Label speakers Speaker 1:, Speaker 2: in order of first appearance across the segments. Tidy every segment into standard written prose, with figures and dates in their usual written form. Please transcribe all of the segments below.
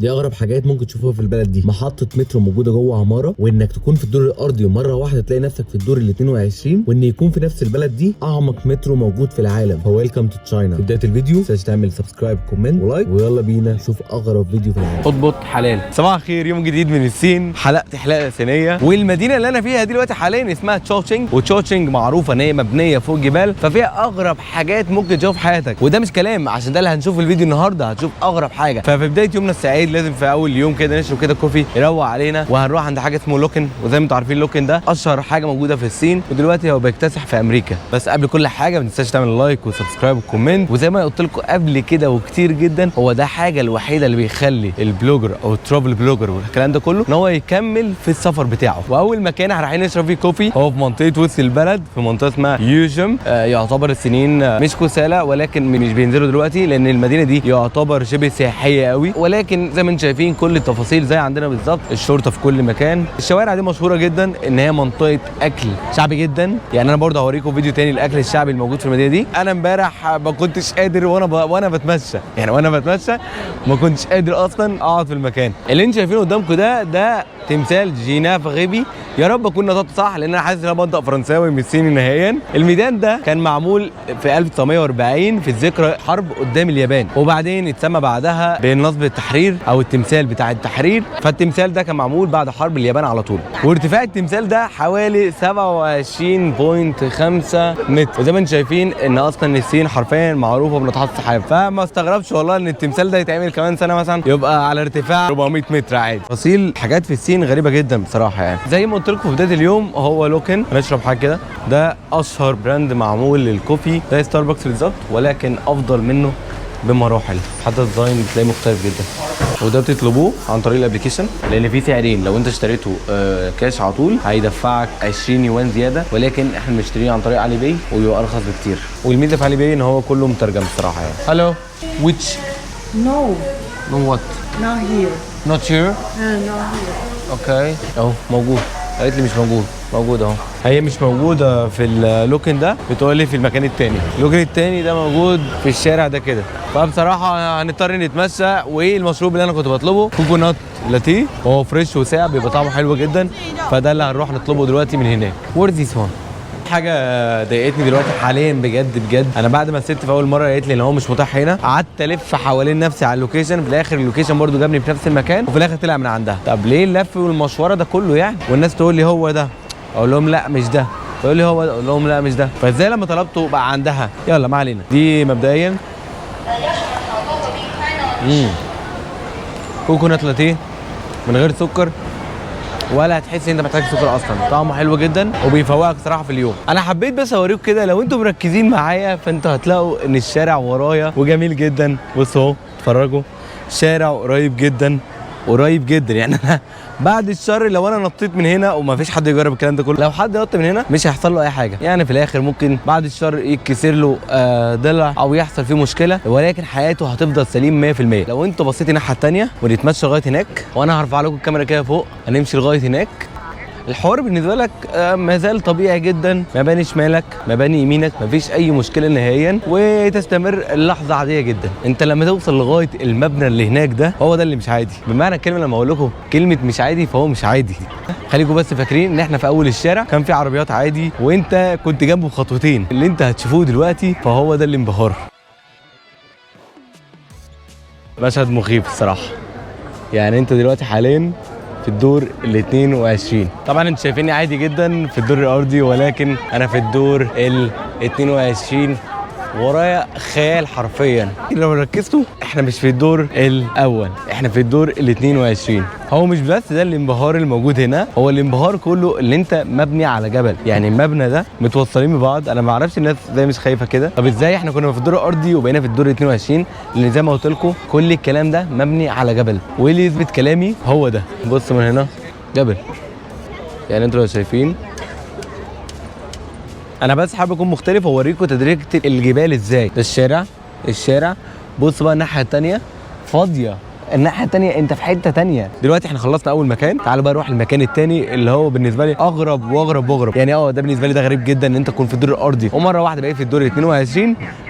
Speaker 1: دي اغرب حاجات ممكن تشوفوها في البلد دي. محطة مترو موجودة جوه عماره، وانك تكون في الدور الارضي ومرة واحدة تلاقي نفسك في الدور ال 22، وان يكون في نفس البلد دي اعمق مترو موجود في العالم. ف welcome to China. في بداية الفيديو ما تنساش تعمل subscribe، comment و like، ويلا بينا نشوف اغرب فيديو في العالم.
Speaker 2: اضبط حلال. صباح الخير، يوم جديد من الصين، حلقت حلاقه صينيه، والمدينة اللي انا فيها دلوقتي حاليا اسمها تشاوتشينج. وتشاوتشينج معروفة ان هي مبنية فوق جبال، ففيها اغرب حاجات ممكن تشوفها في حياتك. وده مش كلام، عشان ده اللي هنشوفه في الفيديو النهارده، هتشوف اغرب حاجه. ففي بداية يومنا السعيد لازم في اول يوم كده نشرب كده coffee يروق علينا، وهنروح عند حاجة اسمه لوكن. وزي ما انتم عارفين لوكن ده اشهر حاجة موجودة في الصين، ودلوقتي هو بيكتسح في امريكا. بس قبل كل حاجة ما تنساش تعمل like و subscribe و comment. وزي ما قلت لكم قبل كده وكتير جدا، هو ده حاجة الوحيدة اللي بيخلي ال blogger او ال travel blogger والكلام ده كله ان هو يكمل في السفر بتاعه. واول مكان رايحين نشرب فيه coffee هو في منطقة وسط البلد، في منطقة اسمها يوجم. يعتبر الصينيين مش كسالى، ولكن مش بينزلوا دلوقتي لان المدينة دي يعتبر شبه سياحية قوي. ولكن زي ما انتم شايفين كل التفاصيل زي عندنا بالظبط، الشرطة في كل مكان. الشوارع دي مشهورة جدا ان هي منطقة اكل شعبي جدا. يعني انا برضه هوريكم فيديو تاني الاكل الشعبي الموجود في المدينة دي. انا امبارح ما كنتش قادر وانا بتمشى، يعني وانا بتمشى ما كنتش قادر اصلا اقعد في المكان. اللي انتم شايفينه قدامكم ده تمثال جيناف غيبي. يا رب اكون نطقت صح، لان انا حاسس ان انا بنطق فرنساوي مش صيني نهائيا. الميدان ده كان معمول في 1940 في ذكرى حرب قدام اليابان، وبعدين اتسمى بعدها بنصب التحرير او التمثال بتاع التحرير. فالتمثال ده كان معمول بعد حرب اليابان على طول، وارتفاع التمثال ده حوالي 27.5 متر. وزي ما انتم شايفين ان اصلا الصين حرفيا معروفة بناطحات السحاب، فما استغربش والله ان التمثال ده يتعمل كمان سنة مثلا يبقى على ارتفاع 400 متر عادي. تفاصيل حاجات في الصين غريبة جدا بصراحه. يعني زي ما قلت لكم في بداية اليوم هو لوكن، هنشرب حاجة كده. ده اشهر brand معمول لل coffee زي ستاربكس بالظبط، ولكن افضل منه بمراحل. حتى ال design بتلاقيه مختلف جدا. وده بتطلبوه عن طريق ال application، لان في سعرين. لو انت اشتريته كاش على طول هيدفعك 20 يوان زياده، ولكن احنا بنشتريه عن طريق علي باي ويبقى ارخص بكتير. والميزة في علي باي ان هو كله مترجم الصراحة. يعني hello، which
Speaker 3: No,
Speaker 2: no what؟
Speaker 3: not here.
Speaker 2: not here؟
Speaker 3: Not here.
Speaker 2: okay، اهو موجود. قالت لي مش موجود، موجود اهو. هي مش موجودة في اللوكن ده، بتقول لي في المكان التاني. اللوكن التاني ده موجود في الشارع ده كده، فبصراحة هنضطر نتمشى. وايه المشروب اللي انا كنت بطلبه؟ coconut latte، وهو fresh وساقع، بيبقى طعمه حلو جدا، فده اللي هنروح نطلبه دلوقتي من هناك. where this one؟ حاجة ضايقتني دلوقتي حاليا بجد بجد، انا بعد ما الست في اول مرة قالت لي ان هو مش متاح هنا، قعدت الف حوالين نفسي على ال location. في الاخر ال location برضو جابني في نفس المكان، وفي الاخر طلع من عندها. طب ليه اللف والمشورة ده كله يعني؟ والناس تقول لي هو ده، اقول لهم لا مش ده، تقول لي هو ده، اقول لهم لا مش ده. فازاي لما طلبته بقى عندها؟ يلا ما علينا. دي مبدئيا coconut latte من غير سكر، ولا هتحس ان انت محتاج سكر اصلا. طعمه حلو جدا وبيفوقك صراحة في اليوم. انا حبيت بس اوريكم كده، لو انتم مركزين معايا فانتوا هتلاقوا ان الشارع ورايا وجميل جدا. بصوا اهو، اتفرجوا، شارع قريب جدا، قريب جدا. يعني انا بعد الشر لو انا نطيت من هنا، وما فيش حد يجرب الكلام ده كله، لو حد نط من هنا مش هيحصل له اي حاجة. يعني في الاخر ممكن بعد الشر يتكسر له ضلع او يحصل فيه مشكله، ولكن حياته هتفضل سليم 100%. لو انتوا بصيتي الناحية الثانية ونتمشى لغاية هناك، وانا هرفع لكم الكاميرا كده فوق، هنمشي لغاية هناك. الحوار بالنسبة لك ما زال طبيعي جدا، مباني شمالك مباني يمينك، مفيش اي مشكلة نهائيا، وتستمر اللحظة عادية جدا. انت لما توصل لغاية المبنى اللي هناك ده، هو ده اللي مش عادي بمعنى الكلمه. لما اقول لكم كلمة مش عادي فهو مش عادي. خليكم بس فاكرين ان احنا في اول الشارع كان في عربيات عادي، وانت كنت جنبه بخطوتين. اللي انت هتشوفوه دلوقتي فهو ده الانبهار. مشهد مخيف الصراحه. يعني انت دلوقتي حاليا في الدور ال 22. طبعا انتوا شايفيني عادي جدا في الدور الارضي، ولكن انا في الدور ال 22، ورايا خيال حرفيا. لو ركزتوا احنا مش في الدور الاول، احنا في الدور ال 22. هو مش بس ده الانبهار الموجود هنا، هو الانبهار كله اللي انت مبني على جبل. يعني المبنى ده متوصلين ببعض. انا ما اعرفش الناس ازاي مش خايفة كده. طب ازاي احنا كنا في الدور الارضي وبقينا في الدور ال 22؟ لان زي ما قلت لكم كل الكلام ده مبني على جبل. وايه اللي يثبت كلامي؟ هو ده. بص من هنا جبل. يعني انتوا لو شايفين، انا بس حابب اكون مختلف واوريكم تدريجة الجبال ازاي. ده الشارع، الشارع بص بقى الناحية التانية فاضيه. الناحية الثانية انت في حتة ثانية. دلوقتي احنا خلصنا اول مكان، تعالوا بقى نروح المكان الثاني اللي هو بالنسبة لي اغرب واغرب واغرب. يعني ده بالنسبة لي ده غريب جدا ان انت تكون في الدور الارضي ومرة واحدة بقيت في الدور 22،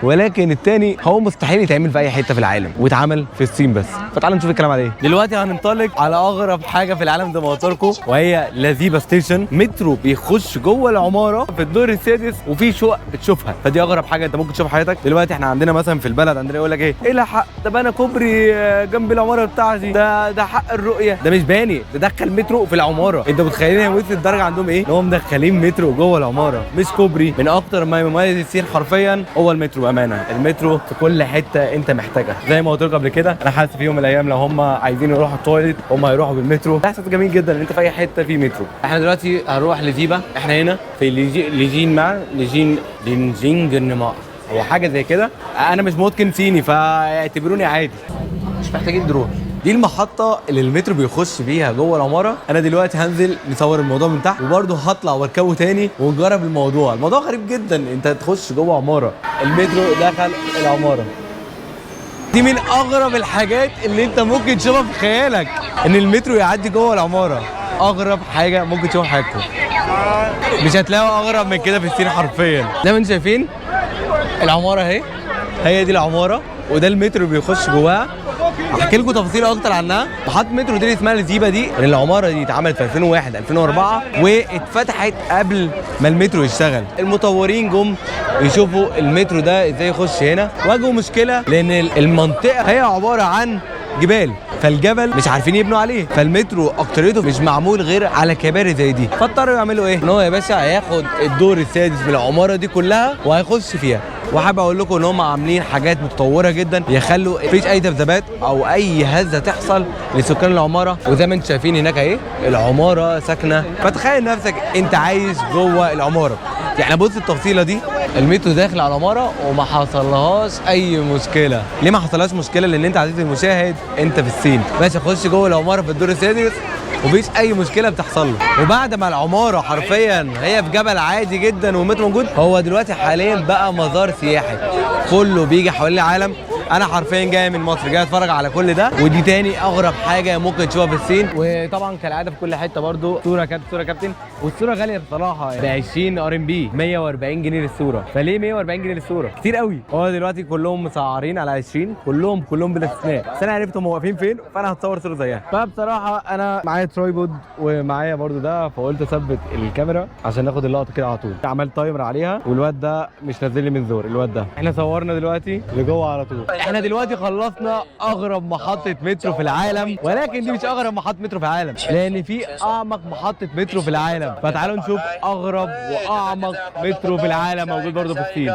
Speaker 2: ولكن الثاني هو مستحيل يتعمل في اي حتة في العالم واتعمل في الصين بس. فتعالوا نشوف الكلام على ايه. دلوقتي هننطلق على اغرب حاجة في العالم زي ما قلت لكم، وهي ليزيبا station. مترو بيخش جوه العمارة في الدور السادس وفي شقق بتشوفها، فدي اغرب حاجة انت ممكن تشوفها في حياتك. دلوقتي احنا عندنا مثلا في البلد عندنا يقول لك ايه الحق ده بنى كوبري جنب العمارة بتاعتي، ده حق الرؤية. ده مش باني، ده دخل مترو في العمارة. انت متخيلين هي وصلت الدرجة عندهم ايه؟ ان هم مدخلين مترو جوه العمارة مش كوبري. من اكتر ما يميز الصين حرفيا هو المترو. بامانه المترو في كل حتة انت محتاجها. زي ما قلت لكم قبل كده، انا حاسس في يوم من الايام لو هم عايزين يروحوا ال toilet هم هيروحوا بالمترو. ده احساس جميل جدا ان انت في اي حتة في مترو. احنا دلوقتي هنروح لزيبا. احنا هنا في ليجين مع ليجين لينجينج ما هو حاجة زي كده. انا مش متقن صيني فاعتبروني عادي، مش محتاجين درون. دي المحطة اللي المترو بيخش بيها جوه العمارة. أنا دلوقتي هنزل نصور الموضوع من تحت، وبرضه هطلع واركبه تاني ونجرب الموضوع. الموضوع غريب جدا، أنت تخش جوه عمارة، المترو دخل العمارة. دي من أغرب الحاجات اللي أنت ممكن تشوفها في خيالك، إن المترو يعدي جوه العمارة. أغرب حاجة ممكن تشوفها في حياتكم، مش هتلاقوا أغرب من كده في الصين حرفيا. زي ما أنتم شايفين العمارة أهي، هي دي العمارة وده المترو بيخش جواها. هحكي لكم تفاصيل اكتر عنها. محطة مترو دي اسمها لزيبا دي، ان العمارة دي اتعملت في 2001 2004 واتفتحت قبل ما المترو يشتغل. المطورين جم يشوفوا المترو ده ازاي يخش هنا، واجهوا مشكلة لان المنطقة هي عبارة عن جبال، فالجبل مش عارفين يبنوا عليه، فالمترو اكتريته مش معمول غير على كباري زي دي. فاضطروا يعملوا ايه؟ ان هو يا باشا هياخد الدور السادس من العمارة دي كلها وهيخش فيها. وحابب اقول لكم ان هم عاملين حاجات متطورة جدا يخلوا مفيش اي ذبذبات او اي هزه تحصل لسكان العمارة. وزي ما انتم شايفين هناك اهي العمارة ساكنة، فتخيل نفسك انت عايش جوه العمارة. يعني بص التفصيله دي، المترو داخل على العمارة وما حصلهاش اي مشكلة. ليه ما حصلهاش مشكلة؟ لان انت عزيزي المشاهد انت في الصين، ماشي خش جوه العمارة في الدور السادس ومفيش اي مشكلة بتحصل له. وبعد ما العمارة حرفيا هي في جبل عادي جدا والمترو موجود، هو دلوقتي حاليا بقى مزار سياحي كله بيجي حوالين العالم. انا حرفيا جاي من مصر جاي اتفرج على كل ده، ودي تاني اغرب حاجة ممكن تشوفها في الصين. وطبعا كالعادة في كل حتة برضو صوره كابتن صوره كابتن، والصورة غالية بصراحة ب 20 RMB، 140 جنيه للصورة. فليه 140 جنيه للصورة؟ كتير قوي. هو دلوقتي كلهم مسعرين على 20، كلهم بلا استثناء. بس انا عرفت هم واقفين فين فانا هتصور صوره زيها. فبصراحة انا معايا tripod ومعايا برضو ده، فقلت اثبت الكاميرا عشان ناخد اللقطة كده على طول. عملت timer عليها والواد ده مش نازل لي من زور. الواد ده احنا صورنا دلوقتي لجوه على طول. احنا دلوقتي خلصنا اغرب محطة مترو في العالم، ولكن دي مش اغرب محطة مترو في العالم، لان في اعمق محطة مترو في العالم. فتعالوا نشوف اغرب واعمق مترو في العالم موجود برضه في الصين.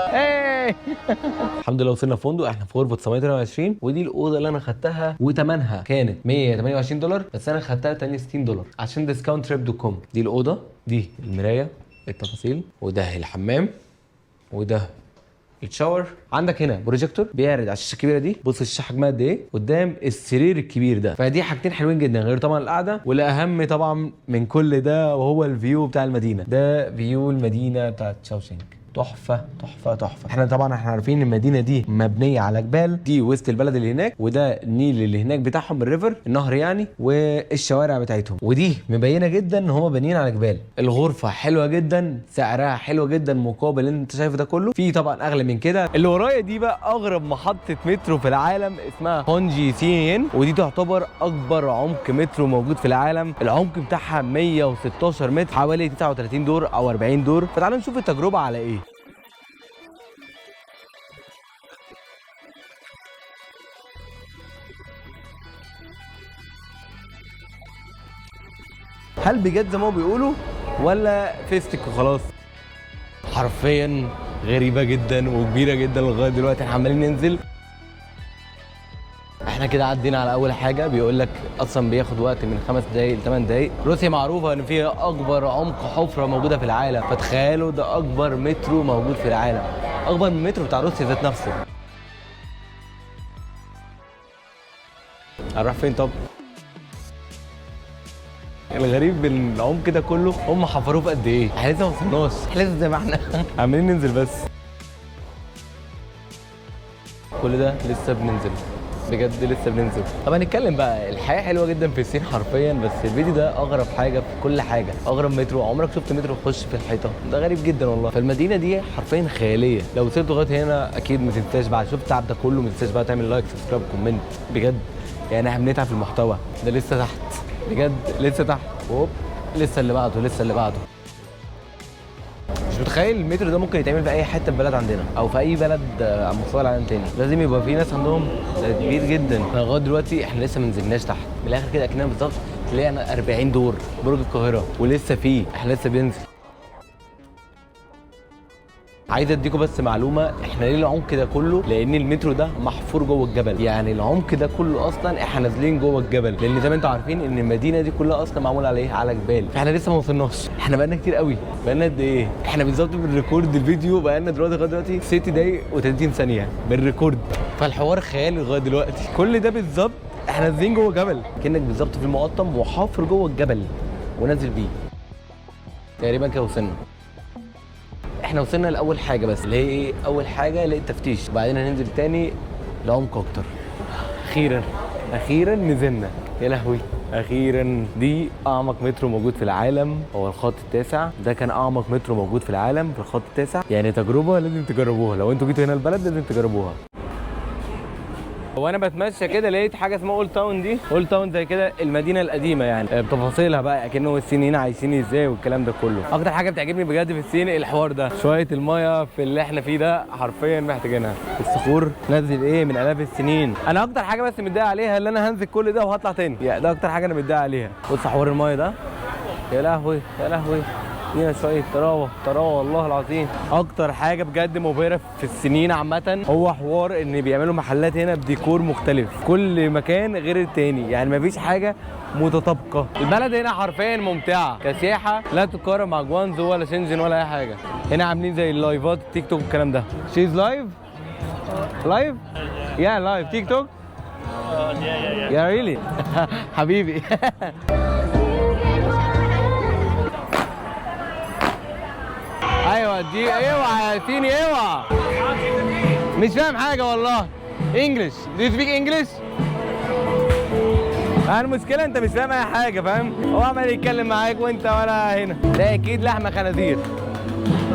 Speaker 2: الحمد لله وصلنا فندق، احنا في غرفة 928، ودي الاوضة اللي انا خدتها وثمنها كانت $128، بس انا خدتها تاني $60 عشان discount trip dot com. دي الاوضة، دي المراية، التفاصيل، وده الحمام، وده ال shower. عندك هنا بروجيكتور بيعرض على الشاشة الكبيرة دي، بص الشاشة حجمها قد ايه قدام السرير الكبير ده. فدي حاجتين حلوين جدا، غير طبعا القعدة، والاهم طبعا من كل ده وهو ال view بتاع المدينة. ده view المدينة بتاعت تشاوشينج، تحفة تحفة تحفة. احنا طبعا احنا عارفين المدينة دي مبنية على جبال، دي وسط البلد اللي هناك، وده النيل اللي هناك بتاعهم، ال river النهر يعني، والشوارع بتاعتهم، ودي مبينة جدا ان هم بانيين على جبال. الغرفة حلوة جدا، سعرها حلو جدا مقابل اللي انت شايفه ده كله. في طبعا اغلى من كده. اللي ورايا دي بقى اغرب محطة مترو في العالم، اسمها هونجي سيين، ودي تعتبر اكبر عمق مترو موجود في العالم. العمق بتاعها 116 متر، حوالي 39 دور او 40 دور. فتعالوا نشوف التجربة على ايه. هل بجد زي ما هو بيقولوا ولا فيستك وخلاص؟ حرفيا غريبة جدا وكبيرة جدا. لغاية دلوقتي احنا عمالين ننزل. احنا كده عدينا على اول حاجة، بيقول لك اصلا بياخد وقت من 5 دقايق ل 8 دقايق. روسيا معروفة ان فيها اكبر عمق حفرة موجودة في العالم، فتخيلوا ده اكبر مترو موجود في العالم، اكبر من المترو بتاع روسيا ذات نفسه. هنروح فين طب؟ الغريب بالعمق ده كله هم حفروه في قد ايه؟ احنا لسه ما وصلناش، احنا لسه زي ما احنا عمالين ننزل بس. كل ده لسه بننزل. بجد لسه بننزل. طب هنتكلم بقى، الحياة حلوة جدا في الصين حرفيا، بس الفيديو ده اغرب حاجة في كل حاجه. اغرب مترو، عمرك شفت مترو يخش في الحيطة؟ ده غريب جدا والله. فالمدينه دي حرفيا خياليه. لو وصلت لغاية هنا اكيد ما تنساش بعد شفت التعب ده كله، ما تنساش بقى تعمل like subscribe comment. بجد يعني احنا بنتعب في المحتوى ده. لسه تحت بجد، لسه تحت. هوب، لسه اللي بعده، لسه اللي بعده. مش متخيل المترو ده ممكن يتعمل في اي حتة في بلد عندنا او في اي بلد على مستوى العالم تاني. لازم يبقى في ناس عندهم، ده كبير جدا. لغاية دلوقتي احنا لسه ما نزلناش تحت. من الاخر كده اكننا بالظبط طلعنا 40 دور برج القاهره، ولسه فيه، احنا لسه بننزل. عايز اديكم بس معلومه، احنا ليه العمق ده كله؟ لان المترو ده محفور جوه الجبل، يعني العمق ده كله اصلا احنا نازلين جوه الجبل، لان زي ما انتم عارفين ان المدينة دي كلها اصلا معمولة على ايه؟ على جبال. فاحنا لسه ما وصلناش، احنا بقالنا كتير قوي. بقالنا قد ايه؟ احنا بالظبط بن record الفيديو بقالنا دلوقتي لغاية دلوقتي 6 دقايق و30 ثانية بن record، فالحوار خيالي لغاية دلوقتي. كل ده بالظبط احنا نازلين جوه جبل، كانك بالظبط في المقطم وحافر جوه الجبل ونازل بيه. تقريبا كده وصلنا. احنا وصلنا لاول حاجة بس اللي هي ايه؟ اول حاجة للتفتيش، وبعدين هننزل تاني لعمق اكتر. اخيرا اخيرا نزلنا، يا لهوي اخيرا. دي اعمق مترو موجود في العالم، هو الخط التاسع. ده كان اعمق مترو موجود في العالم في الخط التاسع. يعني تجربه لازم تجربوها، لو انتوا جيتوا هنا البلد لازم تجربوها. وانا بتمشى كده لقيت حاجة اسمها old town. دي old town زي كده المدينة القديمة يعني، بتفاصيلها بقى اكنهم الصينيين عايشين ازاي والكلام ده كله. اكتر حاجة بتعجبني بجد في الصين الحوار ده، شوية المايه في اللي احنا فيه ده حرفيا محتاجينها. الصخور نزل ايه من الاف السنين. انا اكتر حاجة بس متضايق عليها اللي انا هنزل كل ده وهطلع تاني، يعني ده اكتر حاجة انا متضايق عليها. بص حوار المايه ده، يا لهوي يا لهوي، فينا شوية طراوه طراوه والله العظيم. اكتر حاجة بجد مبهرة في الصينيين عامة هو حوار ان بيعملوا محلات هنا بديكور مختلف، كل مكان غير التاني، يعني مفيش حاجة متطابقة. البلد هنا حرفيا ممتعة كسياحه، لا تقارن مع جوانزو ولا شنجن ولا اي حاجة. هنا عاملين زي اللايفات التيك توك والكلام ده. she's live live yeah live TikTok yeah really حبيبي. ايوه دي اوعى يا صيني اوعى، مش فاهم حاجة والله. English، do you speak English؟ المشكلة انت مش فاهم اي حاجه، فاهم؟ هو عمال يتكلم معاك وانت ولا هنا. ده اكيد لحمه خنازير،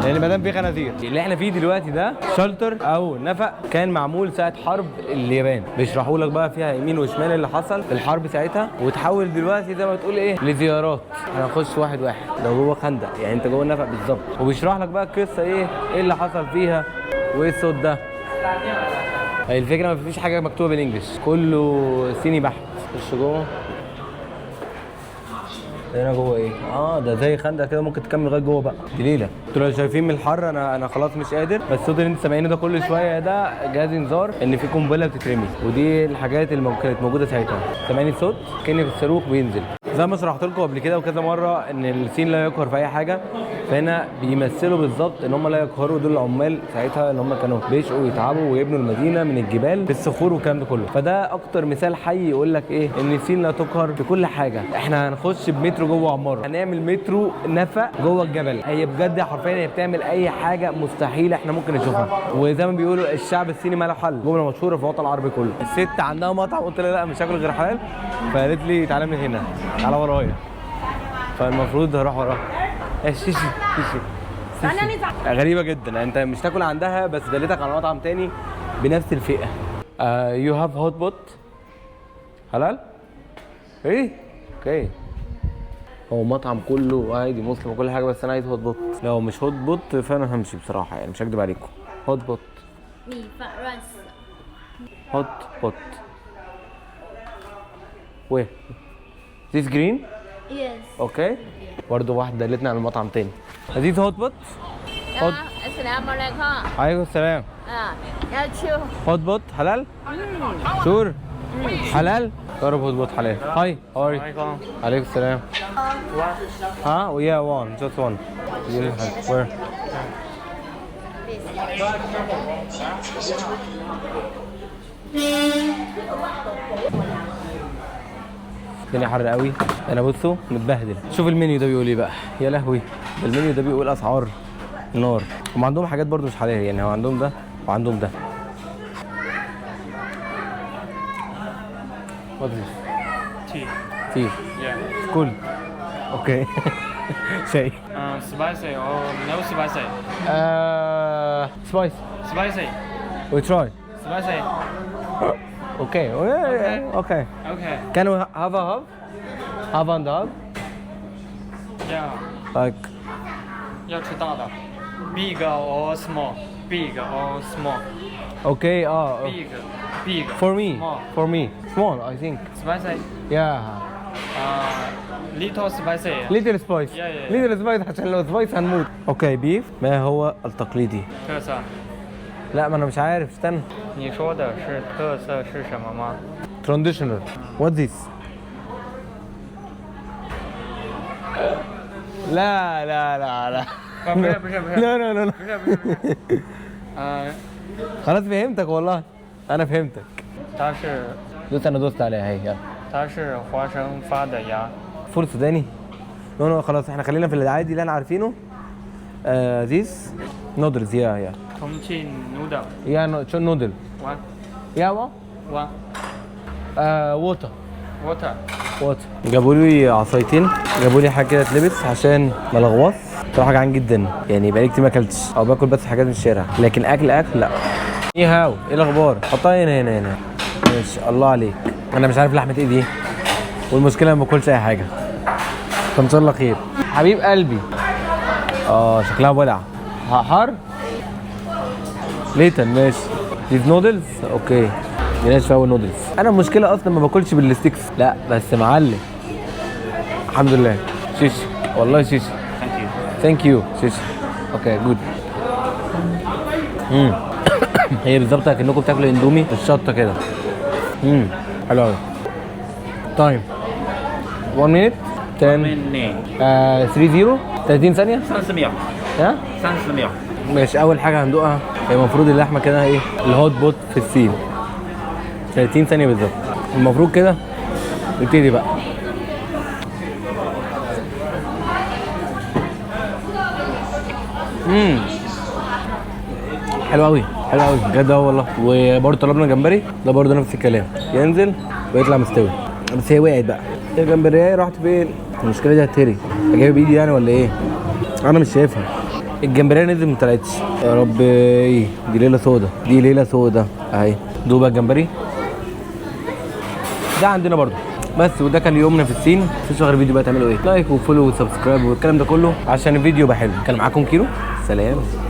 Speaker 2: لان ما دام في خنازير. اللي احنا فيه دلوقتي ده shelter او نفق كان معمول ساعة حرب اليابان، بيشرحوا لك بقى فيها يمين وشمال اللي حصل في الحرب ساعتها، وتحول دلوقتي زي ما تقول ايه لزيارات. هنخش واحد واحد، ده جوه خندق يعني انت جوه النفق بالظبط، وبيشرح لك بقى القصة ايه اللي حصل فيها وايه الصوت ده. الفكرة ما فيش حاجة مكتوبة بال English، كله صيني بحت. خش جوه هنا جوه ايه؟ ده زي خندق كده ممكن تكمل لغاية جوه بقى. دي ليلة. انتوا لو شايفين من الحر انا خلاص مش قادر، بس الصوت اللي انتوا سامعينه ده كل شوية ده جهاز انذار ان في قنبلة بتترمي، ودي الحاجات اللي كانت موجودة ساعتها. سامعين الصوت؟ كأن في الصاروخ بينزل. زي ما شرحت لكم قبل كده وكذا مرة ان الصين لا يقهر في اي حاجة، فهنا بيمثلوا بالظبط ان هم لا يقهروا دول العمال ساعتها اللي هم كانوا بيشقوا ويتعبوا ويبنوا المدينة من الجبال بالصخور والكلام ده كله. فده اكتر مثال حي يقول لك ايه ان الصين لا تقهر في كل حاجة. احنا هنخش بمترو جوه عمارة، هنعمل مترو نفق جوه الجبل. هي بجد حرفيا هي بتعمل اي حاجة مستحيلة احنا ممكن نشوفها. وزي ما بيقولوا الشعب الصيني ما له حل، جملة مشهورة في الوطن العربي كله. الست عندها مطعم، قلت لها لا مش هاكل غير حلال، فقالت لي تعالى من هنا تعالى ورايا، فالمفروض هروح وراها. شيشي شيشي غريبة جدا، انت مش تاكل عندها بس دلتك على مطعم تاني بنفس الفئة. you have hot pot حلال؟ ايه؟ okay. هو مطعم كله عادي مسلم وكل حاجة، بس انا عايز hot pot. لو مش hot pot فانا همشي بصراحة، يعني مش هكدب عليكم. hot pot hot pot ويه this green؟
Speaker 4: Yes.
Speaker 2: okay. برضه واحدة دلتنا على المطعم تاني. this hot pot؟ hot.
Speaker 4: السلام عليكم.
Speaker 2: عليكم السلام.
Speaker 4: 要去
Speaker 2: hot pot حلال؟ sure حلال؟ جرب hot pot حلال. hi hi عليكم السلام. ها yeah one just one. where؟ الدنيا حر قوي. انا بصوا متبهدل. شوف المنيو ده بيقول ايه بقى، يا لهوي. المنيو ده بيقول اسعار نار. هم عندهم حاجات برضو مش حلال، يعني هو عندهم ده وعندهم ده. What is
Speaker 5: Tea.
Speaker 2: Tea.
Speaker 5: Yeah.
Speaker 2: Cool. Okay. شاي.
Speaker 5: Spicy or no spicy?
Speaker 2: Spice.
Speaker 5: Spicy.
Speaker 2: We try.
Speaker 5: Spicy.
Speaker 2: Okay. Okay.
Speaker 5: Okay.
Speaker 2: Can we have a half? Half and half?
Speaker 5: Yeah.
Speaker 2: Like
Speaker 5: 要吃大的。Big or small? Big or small?
Speaker 2: Okay.
Speaker 5: Big. Big.
Speaker 2: For me.
Speaker 5: Small.
Speaker 2: For me. Small, I think.
Speaker 5: Spicy.
Speaker 2: Yeah.
Speaker 5: Little spicy.
Speaker 2: Little spice.
Speaker 5: Yeah.
Speaker 2: Little spice عشان لو spice هنموت. Okay, beef. ما هو التقليدي؟
Speaker 5: 特色。
Speaker 2: لا ما انا مش عارف، استنى.
Speaker 5: 你说的是特色是什么吗？
Speaker 2: Traditional. What this? لا لا لا لا.
Speaker 5: 啊，不是不是不是
Speaker 2: لا لا لا لا.
Speaker 5: 不是不是不是。呃，
Speaker 2: خلاص فهمتك والله، انا فهمتك.
Speaker 5: 它是
Speaker 2: دوست، انا دوست عليها اهي، يلا.
Speaker 5: 它是花生发的芽。
Speaker 2: فول سوداني. No no، خلاص احنا خلينا في العادي اللي احنا عارفينه. This noodles, yeah, yeah.
Speaker 5: 重庆 noodle.
Speaker 2: Yeah, no noodle.
Speaker 5: One.
Speaker 2: Yeah, one.
Speaker 5: One.
Speaker 2: Water.
Speaker 5: Water.
Speaker 2: Water. جابوا لي عصايتين، جابوا لي حاجة كده تلبس عشان ما لغوص. بصراحة جعان جدا، يعني بقالي كتير ما اكلتش او باكل بس حاجات من الشارع، لكن اكل اكل لا. 你好، ايه الاخبار؟ حطها هنا هنا هنا. ماشي، الله عليك. انا مش عارف لحمه ايه دي، والمشكلة ما باكلش اي حاجة، فان شاء الله خير. حبيب قلبي. شكلها ولع. حار later. ماشي. دي noodles. Okay، دي ناشفة قوي نودلز. انا المشكلة اصلا ما باكلش بال sticks. لا بس معلم، الحمد لله. 谢谢، والله 谢谢. Thank you. 谢谢. Okay, good. هي بالظبط اكنكم بتاكلوا اندومي بالشطه كده. حلو قوي. Time 1 minute 10 3 0 30 ثانية.
Speaker 6: 30秒，
Speaker 2: ها؟
Speaker 6: 30秒。
Speaker 2: ماشي. اول حاجة هندوقها هي المفروض اللحمة كده، ايه ال hot pot في الصين. 30 ثانية بالظبط المفروض كده. نبتدي بقى. حلو قوي، حلو قوي بجد اهو والله. وبرده طلبنا جمبري، ده برده نفس الكلام، ينزل ويطلع مستوي. بس هي وقعت بقى الجمبريه، راحت فين؟ المشكلة دي هتهري. اجيبها بايدي يعني ولا ايه؟ انا مش شايفها. الجمبريه نزلت ما طلعتش. يا ربي، دي ليلة سودا، دي ليلة سودا اهي. دوب الجمبري ده عندنا برده بس. وده كان يومنا في الصين. مفيش غير فيديو بقى، تعملوا ايه؟ like و follow و subscribe والكلام ده كله عشان الفيديو يبقى حلو. كان معاكم كيرو، سلام.